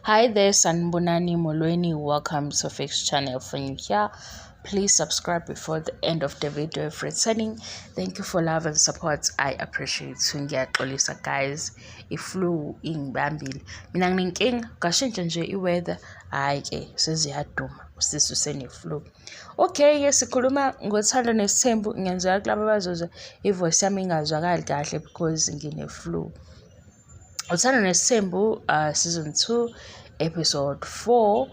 Hi there, Sanibonani Molweni. Welcome to Fix Channel. For you here, please subscribe before the end of the video if returning. Thank you for love and support. I appreciate you. Ngiyaxolisa guys, i-flu ingibambile. Mina nginenkinga, kwashintsha nje i-weather. Hhayi ke, seziyaduma. Usisi usene-flu. Okay-ke sikhuluma ngothando nesithembu. Ngenzeka kulabo abazozwa i-voice yami ingazwakali kahle because ngine-flu. Uthando Nesithembu season 2 episode 4.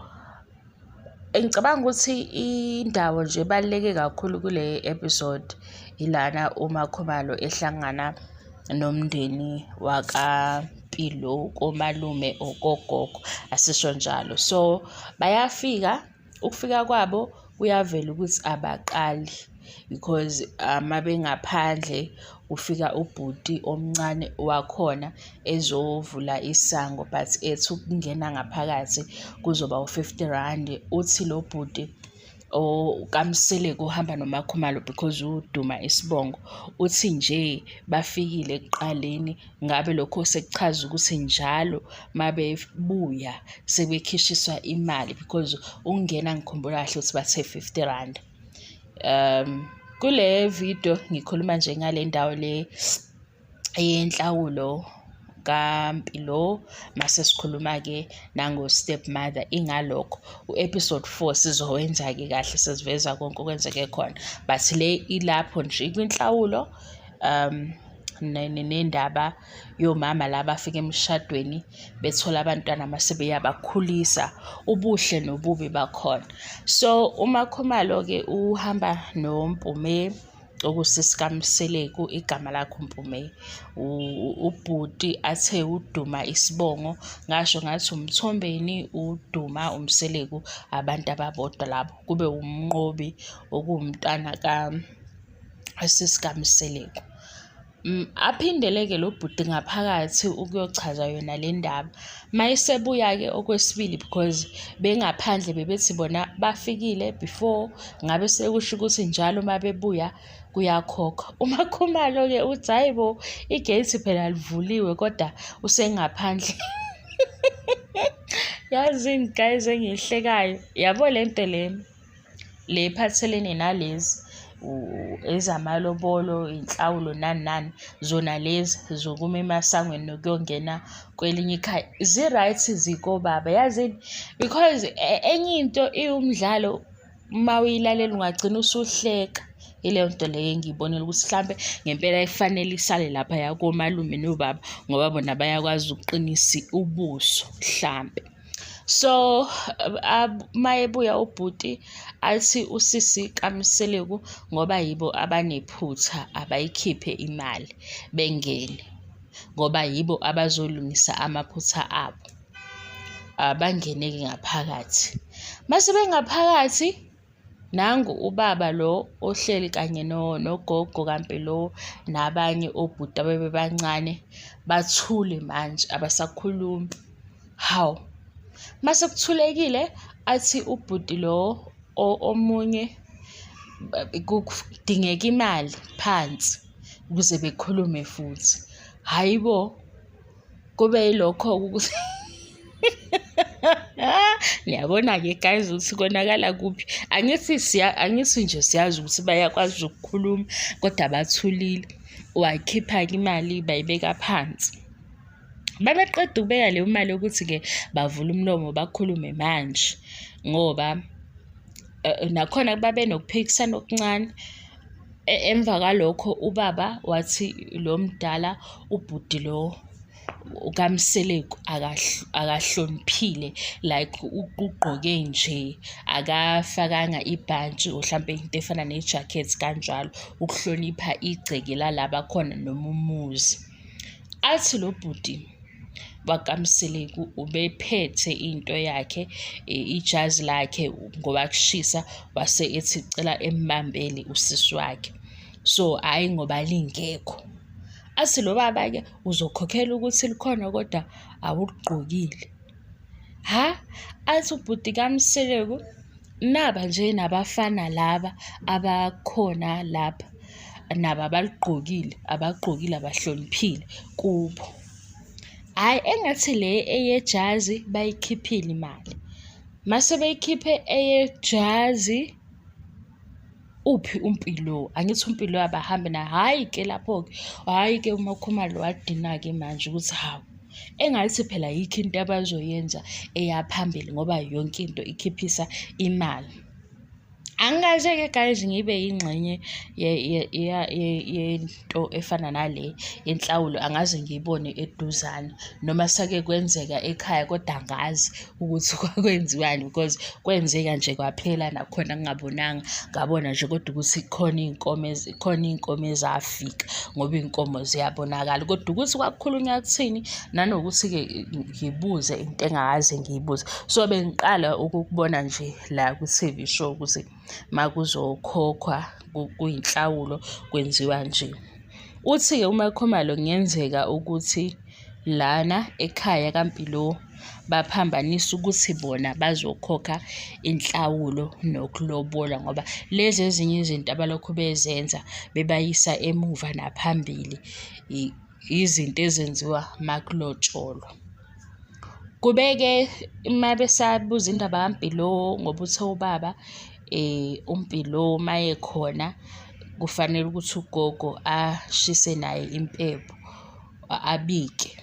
Ngicabanga ukuthi indawo nje ebaluleke kakhulu kule episode ilana uMakhumalo ehlangana nomndeni wakaMpilo komalume okogogo asisho njalo. So bayafika ukufika kwabo kuyavela ukuthi abaqali because uma bengaphandle kufika ubhuti omncane wakhona ezovula isango but ethi ukungena ngaphakathi kuzoba u-50 rand. Uthi lo bhuti okaMseleku uhamba noMakhumalo because uduma isibongo, uthi nje bafikile ekuqaleni ngabe lokho sekuchaza ukuthi njalo mabebuya sebekhishiswa imali because ukungena ngikhumbula kahle ukuthi bathe 50 rand. Kule video ngikhuluma nje ngale ndawo le yenhlawulo kaMpilo mase sikhuluma-ke nango-step mother ingalokho u-episode 4 sizowenza-ke kahle sesiveza konke okwenzeke khona but le ilapho nje kwinhlawulo nendaba yomama laba afika emshadweni bethola abantwana mase beyabakhulisa ubuhle nobubi bakhona. So uMakhumalo-ke uhamba noMpume okusisi kaMseleku igama lakhe uMpume ubhuti athe uduma isibongo ngasho ngathi uMthombeni uduma uMseleku abantu ababodwa labo kube uMnqobi okuwumntwana ka sisi kaMseleku. Aphindele-ke lo bhuti ngaphakathi ukuyochaza yona le ndaba. Mayesebuya-ke okwesibili because bengaphandle bebethi bona bafikile before ngabe sekusho ukuthi njalo uma bebuya kuyakhokhwa. UMakhumalo-ke uthi hhayi bo, i-gate phela livuliwe kodwa usengaphandle. Yazini guys engiyihlekayo, yabo le nto le. Le iphathelene nalezi ezamalobolo, inhlawulo nani nani, zona lezi zokuma emasangweni nokuyongena kwelinye ikhaya zi-right zikobaba yazini because enye into iwumdlalo uma uyilalela ungagcina usuhleka. Ileyo nto leyo engiyibonile ukuthi hlampe ngempela ifanele isale laphaya komalume nobaba ngoba bona bayakwazi ukuqinisa ubuso hlampe. So mayebuya ubhuti athi usisi kaMseleku ngoba yibo abanephutha abayikhiphe imali bengene ngoba yibo abazolungisa amaphutha abo. Bangene-ke ngaphakathi. Mase bengaphakathi Nangu ubaba lo ohleli kanye nogogo kaMpilo nabanye obhuti abebebancane bathule manje abasakhulumi. Hawu, mase kuthulekile athi ubhuti lo omunye kudingeka imali phansi ukuze bekhulume futhi. Hhayi bo! Kube yilokho-ke ukuthi niyabona-ke guys ukuthi konakala kuphi. Angithi angithi nje siyazi ukuthi bayakwazi ukukhuluma kodwa bathulile. Wayikhipha-ke imali bayibeka phansi. Babeqeda ukubeka leyo mali yokuthi-ke bavule umlomo bakhulume manje ngoba nakhona babe nokuphikisana okuncane. Emva kwalokho ubaba wathi lo mdala ubhuti lo kaMseleku akahloniphile like ugqoke nje akafakanga ibhantshi or hlampe into efana ne-jacket kanjalo ukuhlonipha igceke lala bakhona noma umuzi. Athi lo bhuti wakaMseleku ubephethe into yakhe ijazi lakhe ngoba kushisa wase ethi cela embambele usisi wakhe. So hhayi ngoba lingekho. Athi lo baba-ke uzokhokhela ukuthi likhona kodwa awuligqokile. Ha, athi ubhuti kaMseleku naba nje nabafana laba abakhona lapha nabo abaligqokile, abagqokile abahloniphile kubo. Hhayi engathi le eyejazi bayikhiphile imali. Mase beyikhiphe eyejazi, uphi uMpilo? Angithi uMpilo abahambe naye. Hhayi-ke lapho-ke, hhayi-ke uMaKhumalo wadina-ke manje ukuthi hawu, engathi phela ayikho into abazoyenza eya phambili ngoba yonke into ikhiphisa imali. Angikaze-ke guys ngibe yingxenye yento efana nale yenhlawulo, angaze ngiyibone eduzane noma sake kwenzeka ekhaya kodwa angazi ukuthi kwakwenziwani because kwenzeka nje kwaphela nakhona ngingabonanga, ngabona nje kodwa ukuthi khona iy'nkomo khona iy'nkomo ezafika ngoba iy'nkomo ziyabonakala. Kodwa ukuthi kwakukhulunywa kuthini nanokuthi-ke ngibuze into engakaze ngiyibuze. So bengiqala ukukubona nje la kwi-T_V show ukuthi makuzokhokhwa kuyinhlawulo kwenziwa nje. Uthi-ke uMaKhumalo kungenzeka ukuthi lana ekhaya kaMpilo baphambanisa ukuthi bona bazokhokha inhlawulo nokulobola ngoba lezi ezinye izinto abalokhu bezenza bebayisa emuva naphambili izinto ezenziwa makulotsholwa. Kube-ke uma besabuza indaba kaMpilo ngoba uthe ubaba uMpilo mayekhona kufanele ukuthi ugogo ashise naye impepho abike.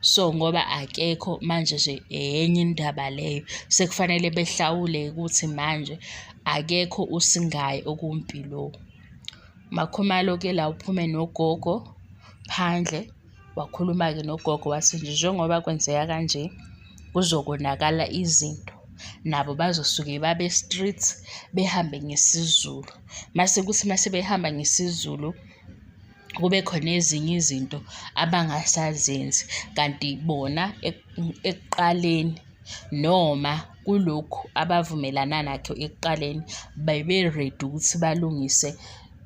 So, ngoba akekho manje nje enye indaba leyo, sekufanele behlawule ukuthi manje akekho usingaye okuwuMpilo. MaKhumalo-ke la uphume nogogo phandle. Wakhuluma-ke nogogo wathi nje njengoba kwenzeka kanje kuzokonakala izinto. Nabo bazosuke babe street behambe ngesiZulu. Mase kuthi mase behamba ngesiZulu kube khona ezinye izinto abangasazenzi kanti bona ekuqaleni noma kulokhu abavumelana nakho ekuqaleni bebe-ready ukuthi balungise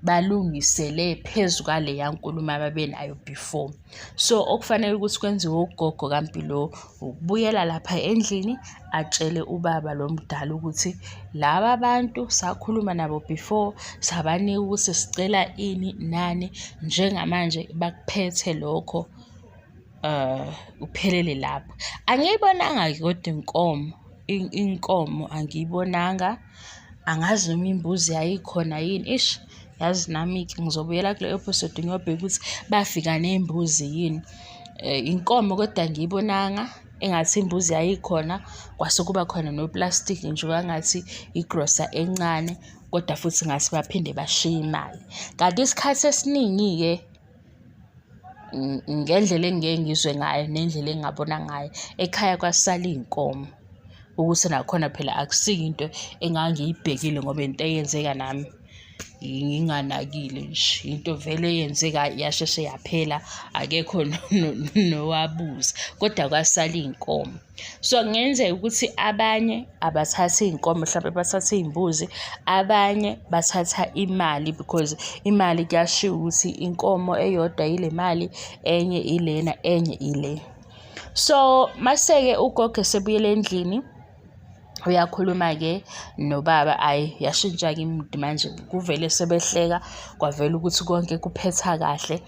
balungisele phezu kwaleya nkulumo ababenayo before. So, okufanele ukuthi kwenziwe ugogo kaMpilo ukubuyela lapha endlini atshele ubaba lo mdala ukuthi laba bantu sakhuluma nabo before, sabanika ukuthi sicela ini nani, njengamanje bakuphethe lokho uphelele lapho. Angiyibonanga-ke kodwa inkomo, inkomo angiyibonanga. Angazi noma imbuzi yayikhona yini. Eish, yazi nami-ke ngizobuyela kule episode ngiyobheka ukuthi bafika nembuzi yini. Inkomo kodwa angiyibonanga, engathi imbuzi yayikhona, kwase kuba khona noplastiki nje kwangathi igrosa encane, kodwa futhi ngathi baphinde bashiye imali. Kanti isikhathi esiningi-ke ngendlela engike ngizwe ngayo nendlela engingabona ngayo, ekhaya kwasala iy'nkomo. Ukuthi nakhona phela akusiyo into engangiyibhekile ngoba into eyenzeka nami nginganakile nje. Into vele eyenzeka yasheshe yaphela, akekho nowabuza, kodwa kwasala iy'nkomo. So, kungenzeka ukuthi abanye abathathi iy'nkomo hlampe bathathe iy'mbuzi, abanye bathatha imali because imali kuyashiwo ukuthi inkomo eyodwa yile mali, enye ilena, enye ile. So, mase-ke ugogo esebuyele endlini, uyakhuluma-ke nobaba, ayi yashintsha-ke imudi manje kuvele sebehleka kwavela ukuthi konke kuphetha kahle.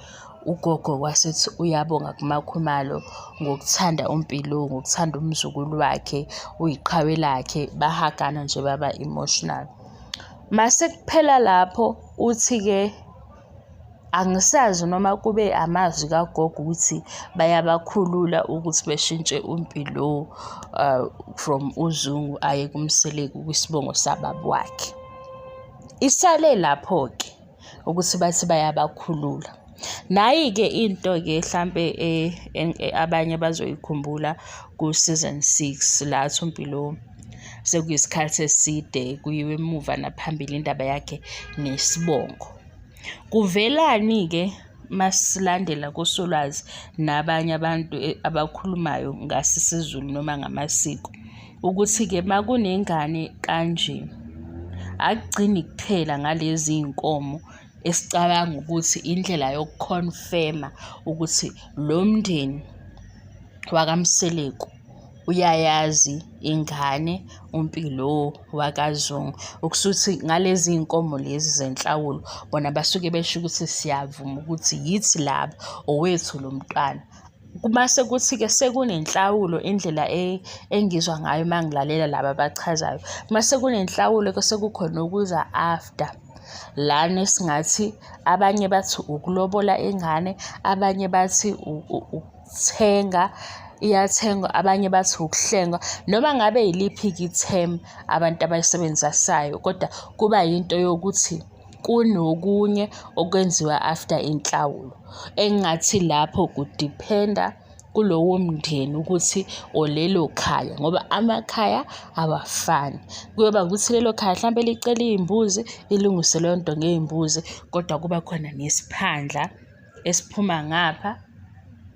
Ugogo wasethi uyabonga kuMaKhumalo ngokuthanda uMpilo, ngokuthanda umzukulu wakhe, uyiqhawe lakhe, bahagana nje baba emotional. Mase kuphela lapho uthi-ke angisazi noma kube amazwi kagogo ukuthi bayabakhulula ukuthi beshintshe uMpilo from uZungu aye kuMseleku kwisibongo sababa wakhe. Isale lapho-ke ukuthi bathi bayabakhulula. Nayi-ke into-ke hlampe abanye bazoyikhumbula ku-season six la athi uMpilo sekuyisikhathi eside kuyiwe emuva naphambili indaba yakhe nesibongo. Kuvelani-ke masilandela kosolwazi nabanye abantu abakhulumayo ngaso isiZulu noma ngamasiko ukuthi-ke makunengane kanje akugcini kuphela ngalezi iy'nkomo esicabanga ukuthi indlela yokukhonfema ukuthi lo mndeni wakaMseleku uyayazi ingane uMpilo wakaZungu. Okusuthi ngalezi iy'nkomo lezi zenhlawulo bona basuke besho ukuthi siyavuma ukuthi yithi laba owethu lo mntwana. Mase kuthi-ke sekunenhlawulo indlela engizwa ngayo uma ngilalela laba abachazayo, mase kunenhlawulo-ke sekukhona okuza after. Lana esingathi abanye bathi ukulobola ingane, abanye bathi ukuthenga, iyathengwa, abanye bathi ukuhlengwa. Noma ngabe yiliphi-ke i-term abantu abayisebenzisayo, kodwa kuba yinto yokuthi kunokunye okwenziwa after inhlawulo. Engingathi lapho kudiphenda kulowo mndeni ukuthi or lelo khaya ngoba amakhaya awafani. Kuyoba ukuthi lelo khaya hlampe licela iy'mbuzi, ilungise leyo nto ngey'mbuzi, kodwa kuba khona nesiphandla esiphuma ngapha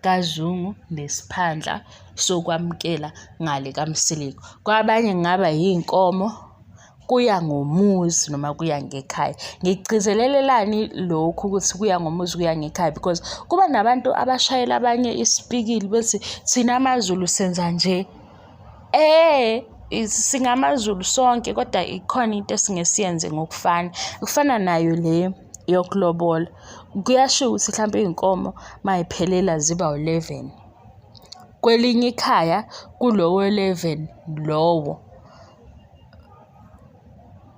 kaZungu nesiphandla sokwamukela ngale kaMseleku. Kwabanye kungaba yiy'nkomo. Kuya ngomuzi noma kuya ngekhaya. Ngikugcizelelelani lokhu ukuthi kuya ngomuzi kuya ngekhaya because kuba nabantu abashayela abanye isipikili bethi thina maZulu senza nje. SingamaZulu sonke kodwa ikhona into esingesiyenze ngokufana. Kufana nayo le yokulobola. Kuyashiwo ukuthi hlampe iy'nkomo may'phelela ziba u-11. Kwelinye ikhaya kulowo 11 lowo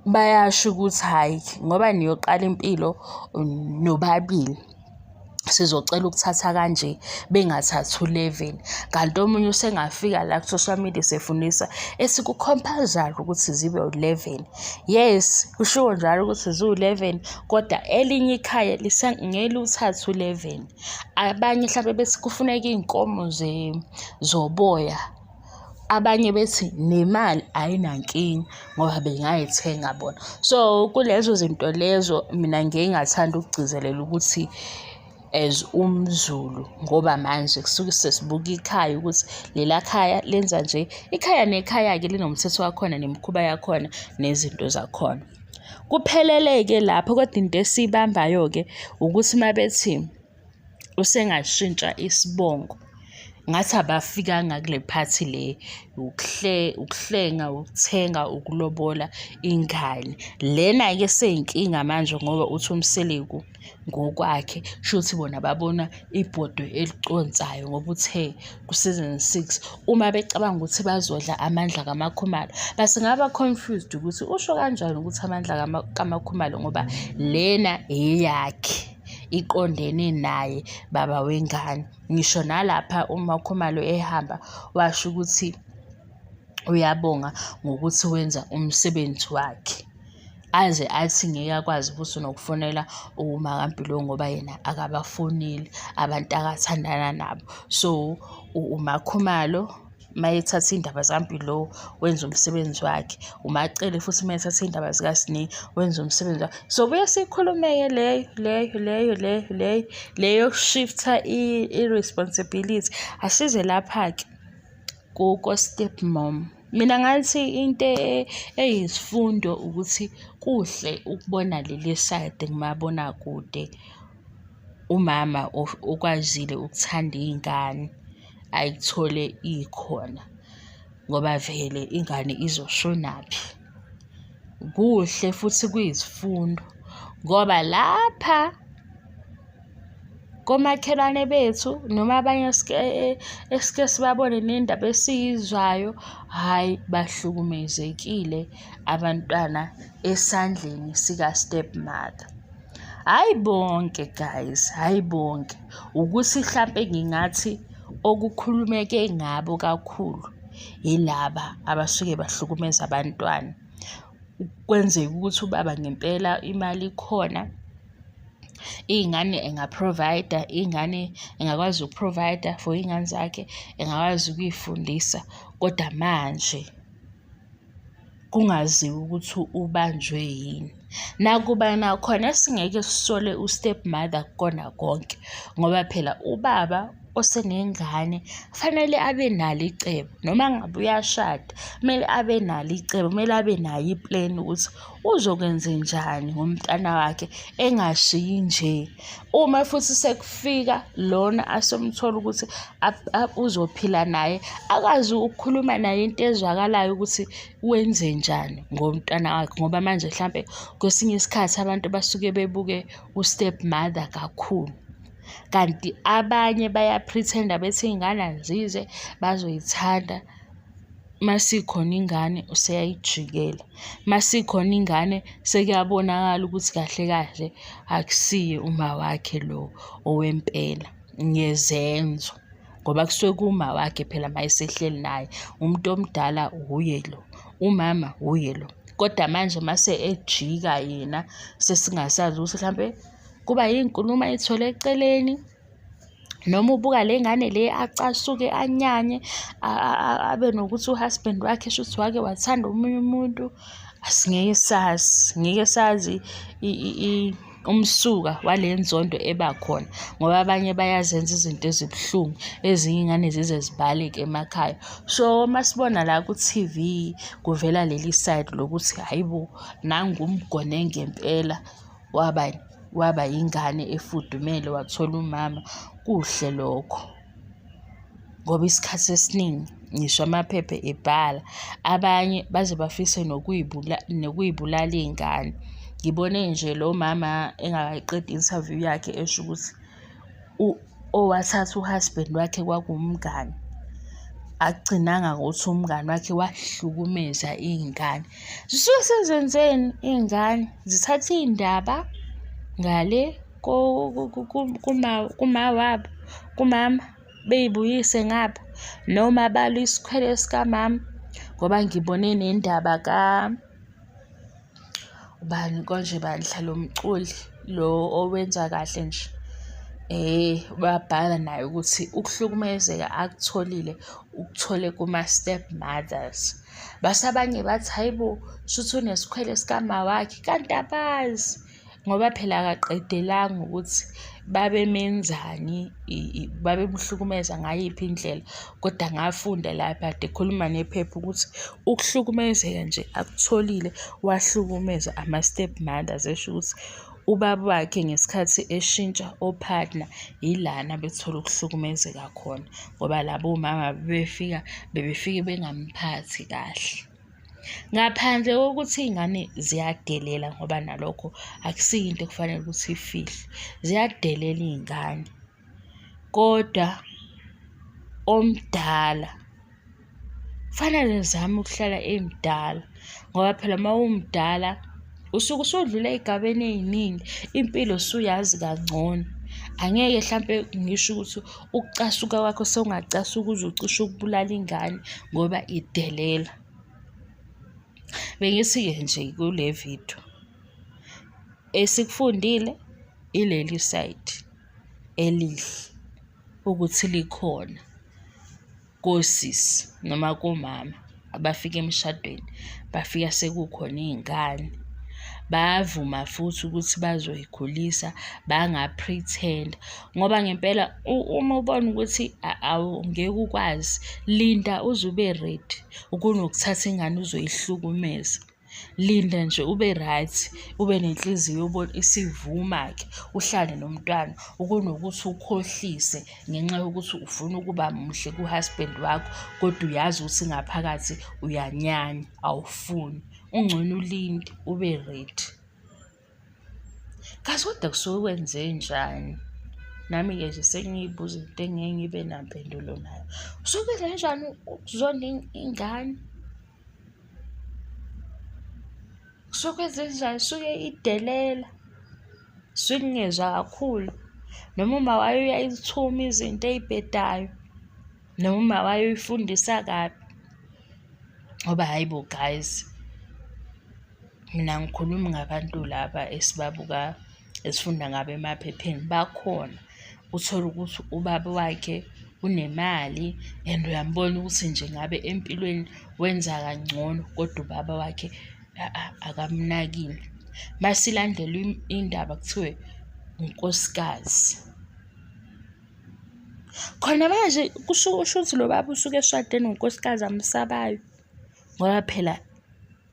bayasho ukuthi hhayi ngoba niyoqala impilo nobabili sizocela ukuthatha kanje, bengathathi u-11. Kanti omunye usengafika la ku-social media esefundisa ethi ku-compulsory ukuthi zibe u-11. Yes, kushiwo njalo ukuthi ziwu-11 kodwa elinye ikhaya ngeke liwuthathe u-11. Abanye hlampe bethi kufuneka iy'nkomo zoboya. Abanye bethi nemali ayinankinga ngoba bengayithenga bona. So, kulezo zinto lezo mina ngiye ngingathanda ukugcizelela ukuthi as umZulu ngoba manje kusuke sesibuka ikhaya ukuthi lela khaya lenza nje. Ikhaya nekhaya-ke linomthetho wakhona nemikhuba yakhona nezinto zakhona. Kuphelele-ke lapho kodwa into esiyibambayo-ke ukuthi uma bethi usengashintsha isibongo. Ngathi abafikanga kule phathi le ukuhlenga, ukuthenga, ukulobola ingane. Lena-ke seyinkinga manje ngoba uthi uMseleku ngokwakhe shuthi bona babona ibhodwe eliconsayo ngoba uthe ku-season 6 uma becabanga ukuthi bazodla amandla kaMakhumalo base ngaba confused ukuthi usho kanjani ukuthi amandla kaMakhumalo ngoba lena eyakhe. Iqondene naye baba wengane. Ngisho nalapha uMaKhumalo ehamba washo ukuthi uyabonga ngokuthi wenza umsebenzi wakhe. Aze athi ngeke akwazi futhi nokufonela uMakaMpilo ngoba yena akabafoneli abantu akathandana nabo. So, uMaKhumalo mayethatha iy'ndaba zikaMpilo wenza umsebenzi wakhe, uMaCele futhi mayethatha iy'ndaba zikaSne wenza umsebenzi wakhe. Sobuye siyikhulume-ke leyo leyo leyo leyo leyo leyo yokushifta i-responsibility. Asize lapha-ke ko-step mom. Mina ngathi into eyisifundo ukuthi kuhle ukubona leli sayidi kumabonakude. Umama okwazile ukuthanda iy'ngane ayithole ikhona ngoba vele ingane izoshonaphi. Kuhle futhi kuyisifundo ngoba lapha komakhelwane bethu noma abanye esike sibabone nendaba esiyizwayo, hhayi bahlukumezekile abantwana esandleni sika-step mother. Hhayi bonke guys, hhayi bonke. Ukuthi hlampe ngingathi okukhulumeke ngabo kakhulu yilaba abasuke bahlukumeza abantwana. Kwenzeke ukuthi ubaba ngempela imali ikhona, iy'ngane enga-provide-a, iy'ngane engakwazi uku-provide-a for iy'ngane zakhe, engakwazi ukuy'fundisa kodwa manje kungaziwa ukuthi ubanjwe yini. Nakuba nakhona singeke sisole u-step mother kukona konke, ngoba phela ubaba osenengane kufanele abe nalo icebo noma ngabe uyashada, kumele abe nalo icebo, kumele abe nayo i-plan ukuthi uzokwenzenjani ngomntana wakhe engashiyi nje. Uma futhi sekufika lona asemthola ukuthi uzophila naye, akwazi ukukhuluma naye into ezwakalayo ukuthi wenzenjani ngomntwana wakhe ngoba manje hlampe kwesinye isikhathi abantu basuke bebuke u-step mother kakhulu. Kanti abanye baya-pretend-a bethi iy'ngane azize bazoyithanda, masikhona ingane useyayijikela. Masikhona ingane sekuyabonakala ukuthi kahle kahle akusiye uma wakhe lo owempela ngezenzo. Ngoba kusuke kuwuma wakhe phela uma esehleli naye, umuntu omdala wuye lo, umama wuye lo. Kodwa manje mase ejika yena sesingasazi ukuthi hlampe kuba yiy'nkulumo ay'thole eceleni noma ubuka le ngane le acasuke anyanye abe nokuthi u-husband wakhe shuthi wake wathanda omunye umuntu. Asingeke sazi, ngeke sazi umsuka wale nzondo eba khona ngoba abanye bayazenza izinto ezibuhlungu, ezinye iy'ngane zize zibaleke emakhaya. So, uma sibona la ku-T_V kuvela leli side lokuthi hhayi bo, nangu umgone ngempela waba waba yingane efudumele wathola umama, kuhle lokho. Ngoba isikhathi esiningi ngisho amaphepha ebhala, abanye baze bafise nokuy'bulala iy'ngane. Ngibone nje lo mama engakayiqedi i-interview yakhe esho ukuthi owathatha u-husband wakhe kwakuwumngani. Akugcinanga ngokuthi umngani wakhe wahlukumeza iy'ngane. Zisuke sezenzeni iy'ngane? Zithatha iy'ndaba ngale kuma wabo, kumama bey'buyise ngapha noma balwe isikhwele sikamama ngoba ngibone nendaba ubani konje bandla lo mculi lo owenza kahle nje. Wabhala naye ukuthi ukuhlukumezeka akutholile ukuthole kuma-step mothers. Base abanye bathi hhayi bo, shuthi unesikhwele sikama wakhe, kanti abazi. Ngoba phela akaqedelanga ukuthi babemenzani, babemhlukumeza ngayiphi indlela. Kodwa ngafunda lapha kade ekhuluma nephepha ukuthi ukuhlukumezeka nje akutholile wahlukumezwa ama-step mothers, esho ukuthi ubaba wakhe ngesikhathi eshintsha o-partner yilana bethola ukuhlukumezeka khona ngoba labo mama bebefika, bebefike bengamphathi kahle. Ngaphandle kokuthi iy'ngane ziyadelela ngoba nalokho akusiyo into ekufanele ukuthi ifihlwe, ziyadelela iy'ngane. Kodwa omdala kufanele ezame ukuhlala emdala ngoba phela uma umdala usuke usudlule ey'gabeni ey'ningi, impilo usuyazi kangcono. Angeke hlampe ngisho ukuthi ukucasuka kwakho sewungacasuka uze ucishe ukubulala ingane ngoba idelela. Bengithi-ke nje kule vidiyo, esikufundile ileli sayidi elihle ukuthi likhona kosisi noma komama abafika emshadweni bafika sekukhona iy'ngane. Bayavuma futhi ukuthi bazoyikhulisa banga-pretend-a ngoba ngempela uma ubona ukuthi ngeke ukwazi, linda uze ube ready kunokuthatha ingane uzoyihlukumeza. Linda nje ube right, ube nenhliziyo ubone isivuma-ke uhlale nomntwana kunokuthi ukhohlise ngenxa yokuthi ufuna ukuba muhle ku-husband wakho kodwa uyazi ukuthi ngaphakathi uyanyanya awufuni. Ungcono ulinde ube ready. Kazi kodwa kusuke kwenzenjani? Nami-ke nje sengiyibuza into engeke ngibe nampendulo nayo. Kusuke kwenzenjani ukuzonda ingane? Kusuke kwenzenjani? Isuke idelela, isuke ingezwa kakhulu. Noma uma wayo uyayithuma izinto ey'bhedayo, noma uma wayo uyifundisa kabi. Ngoba hhayi bo guys, mina angikhulumi ngabantu laba esibabuka esifunda ngabo emaphepheni, bakhona. Uthole ukuthi ubaba wakhe unemali and uyambona ukuthi nje ngabe empilweni wenza kangcono kodwa ubaba wakhe akamnakile. Masilandela indaba kuthiwe unkosikazi. Khona manje kusho ukuthi lo baba usuke eshade nonkosikazi amsabayo ngoba phela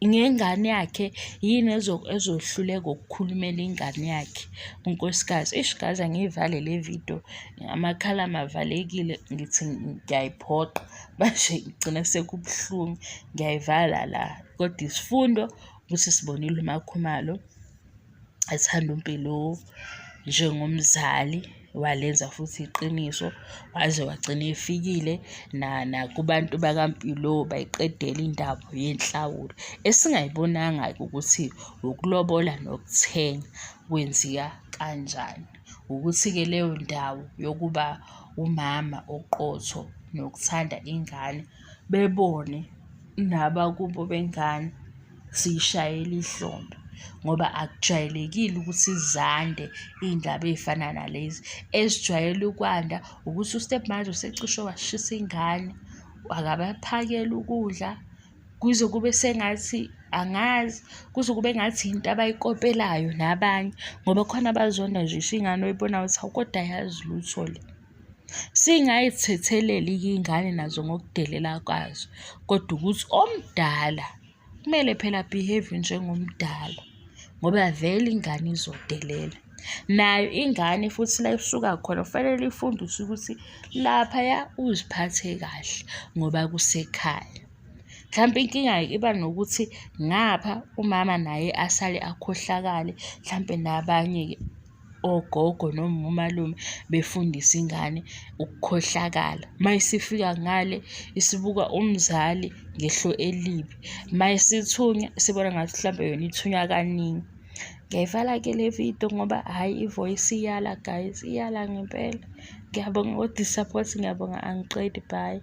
ngengane yakhe yini ezohluleka ukukhulumela ingane yakhe unkosikazi. Eish guys, angiyivale le video amakhala ami avalekile ngithi ngiyayiphoqa manje ngigcina sekubuhlungu ngiyayivala la. Kodwa isifundo ukuthi sibonile uMaKhumalo ethanda uMpilo njengomzali. Walenza futhi iqiniso waze wagcina efikile nakubantu bakaMpilo bayiqedela indaba yenhlawulo. Esingayibonanga-ke ukuthi ukulobola nokuthenga kwenziwa kanjani. Ukuthi-ke leyo ndawo yokuba umama oqotho nokuthanda ingane bebone nabakubo bengane siyishayela ihlombe ngoba akujwayelekile ukuthi zande iy'ndaba ey'fana nalezi. Ezijwayele ukwanda ukuthi u-step mother usecishe washisa ingane, akabaphakeli ukudla, kuze kube sengathi angazi, kuze kube ngathi into abayikopelayo nabanye ngoba khona abazonda nje ngisho ingane oyibonayo ukuthi hawu kodwa ayazi lutho le. Singay'thetheleli-ke iy'ngane nazo ngokudelela kwazo, kodwa ukuthi omdala kumele phela a-behave njengomdala ngoba vele ingane izodelela. Nayo ingane futhi la isuka khona kufanele ifundiswe ukuthi laphaya uziphathe kahle ngoba kusekhaya. Mhlampe inkinga-ke iba nokuthi ngapha umama naye asale akhohlakale, mhlampe nabanye-ke ogogo noma umalume befundise ingane ukukhohlakala. Uma isifika ngale isibuka umzali ngehlo elibi, uma isithunywa isibona ngathi mhlampe yona ithunywa kaningi. Ngiyayivala-ke le video ngoba hhayi i-voice iyala guys, iyala ngempela. Ngiyabonga kodwa i-support, ngiyabonga angiqedi, bye.